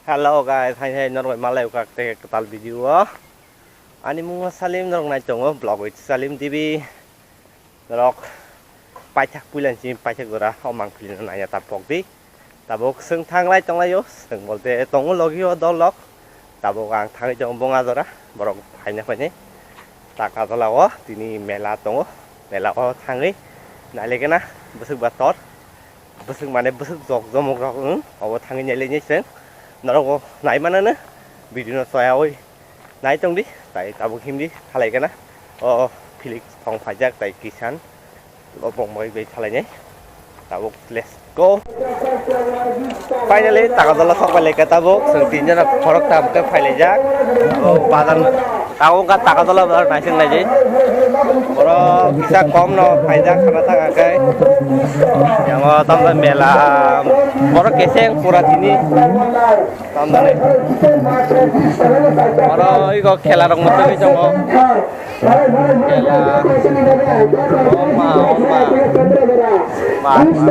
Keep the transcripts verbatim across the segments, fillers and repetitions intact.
Hello guys, hai hai norok malai ukak tei kwtal video o. Ani mungma Salim, norok nai tongo vlog with Salim T V. Norok paithak puilan si paithak jora o mangpili no naiya ta pokdi. Tabuk swng thanglai tonglaio, swng bolte tongo logi o dol lok. Tabuk ang thangwi tongo bonga jora, borok phaina phaini. Taka tola o tini mela tongo, mela o thangwi nailaikena bwswk ba tor. Bwswk mane bwswk jok jomok rok wng, obo thangwi nailai nai chwng. Norok bo nai manano video no choyawi nai tongdi, tai tabuk himdi halai gana. O Felix thong phaijak tai Kisan lobong bai bai thalainai. Tabuk let's go. Finally Takarjala sok bai laikha tabuk, chwng tinjona khorok tam khe phailaijak. O bazar. Tabuk wngkha Takarjala bazar naising naidi. Borok kisa kom no phaijak sana thang khe. Yang o tamjak mela. Borok keseng pura tini. Tamjani. Oro iko khela rok muchungwi tongo. Khela. Oma, oma. Ba, ba.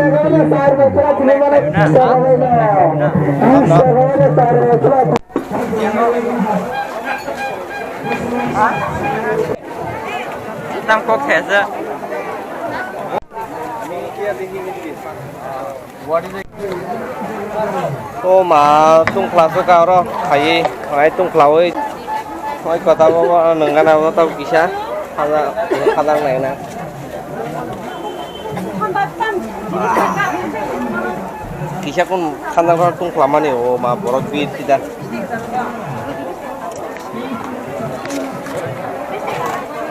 Nang kok khesa. O ma tungkla se ka oro khaiwi, khwlai tungkla wi. Oi kota bo, bo nwnggana bo tabuk kisa. Khajak, khajak nai na. Kisa kun khajak rok tungkla mani o ma borok bir sida.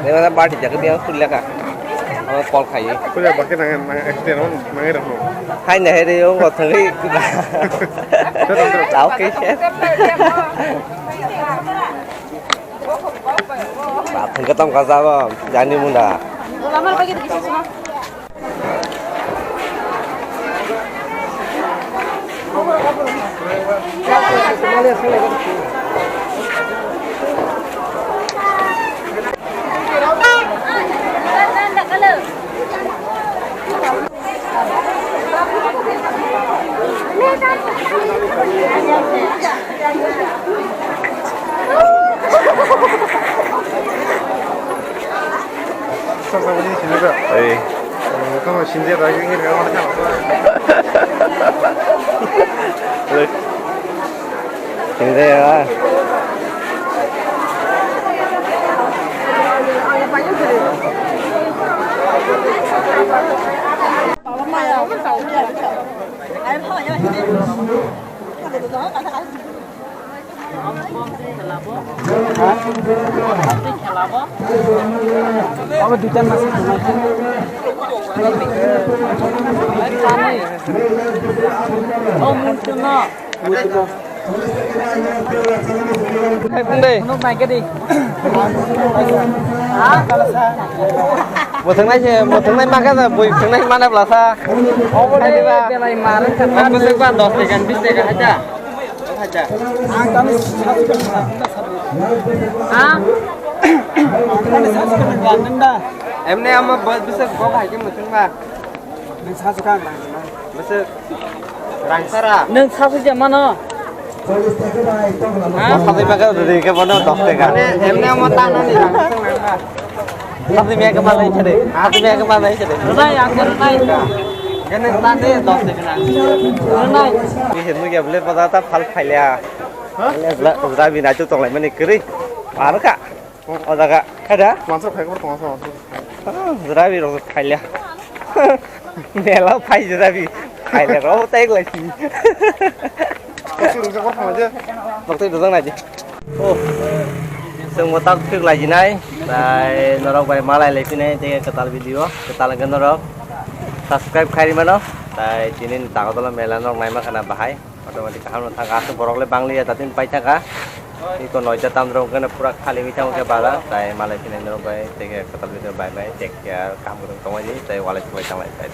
Dia mana body jaga dia sulit ka. Apa call khai? Kuya bakit nang nang accident on nang era no. Hai na here yo ngot thangwi. Tao ke se. Ba thang ka tam ka sa ba jani munda. Sasa wani sini ba? Ei. Tama sinje ragi ngir gawa na. Look. Sinje ya. Abo duita mas. Oh, muntuna. Muntuna. Hai, Bung Dei. Nuk naik ke di. Hah? Bo thangnai se, bo thangnai ma kha da, bui thangnai mana bla sa. Obo de, hai diba? Belai mar wngkha. Ang bwswk ba dos taka, bis taka hai da. Hai da. Ang tani sasu kan na, na sasu. Ha? Ang tani sasu kan na, na da. Emne ama bwswk bo hai ke muchung ba. Nang sasu kan na. Bwswk. Rangsara. Nwng sasu je mano. Ha? Sasu bagwi rwdi khe bono dos taka. Mane, emne omo tanani rangsara. Sasu miya khe manai chede. Sasu miya khe manai chede. Rwnai, ang rwnai. Kene tande dos taka na. Rwnai. Ni hinmu ya bole pada ta phal phailya. Ha? Ujra, ujra bina chu tonglai mani kwrwi. Ar kha. O jaga, kada? Mansa phai kor tongsa mansa. Ah, jrabi rok phailya. Mela phai jrabi. Phailya rok tai glai si. Kasi rok jakor phai je. Rok tai dojang naji. Oh. Sengmo tak thik lai jinai. Tai norok bai malai lai pinai te kwtal video. Kwtal ke norok subscribe khairi mano. Tai tinin Takarjala mela norok naima khana bahai. Automatic kaham no thang aswk borok le bang liya tatin pai thaka. Iko noita tamrok gana pura khali wngwi thang khe bara tai malai phini norok bai tei khe kwtal video bye bye take care kaham kwrwng tongmani tei walai swlai tanglai phai.